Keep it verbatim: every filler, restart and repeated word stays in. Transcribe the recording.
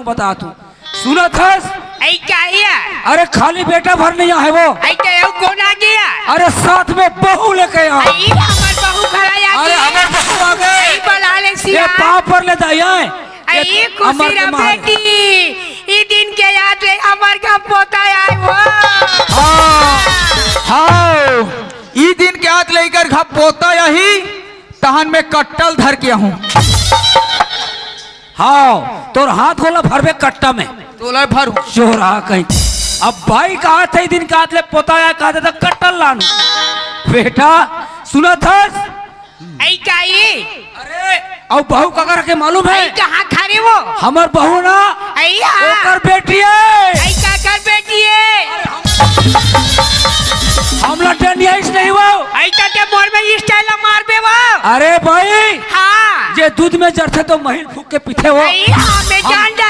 बता तू। सुनत हस? अई का हिया? अरे खाली बेटा भर नहीं आहे वो। अई का अउ कोन आ गया? अरे साथ में बहू लेके आ। अई हमर बहू घर आ गया। अरे हमर बहू आ गए। अई बला ले ये सिया। पाँव पर ले दाई आए। अई खुशी रह बेटी। ई दिन के याद ले हमर घर पोता आए वो। हाँ, हाँ। ई दिन के याद ले एकर घर पोता आही। तहन में कट्टल धर के आहूं। हाँ, तोर हाथ गोला भरबे कट्टा में। तोला भर। चोरा कहीं। अब बाई कहा थे दिन काट ले पोता या कहा थे तो कट्टल लानू। बेटा, सुनत हस? अई काई? अरे, अउ बहू ककर के मालूम है? अई कहाँ खरे वो? हमर बहू ना, अई हाँ। ओकर बेटी है। अई काकर बेटी है? हमला डंडियाइस नहीं वो। अई का के मोर में स्टाइल मारबे वो। अरे भाई, हाँ। जे दूध में जरथे तो महीन फूक के पीथे वो। अई हाँ, मैं हम जान जा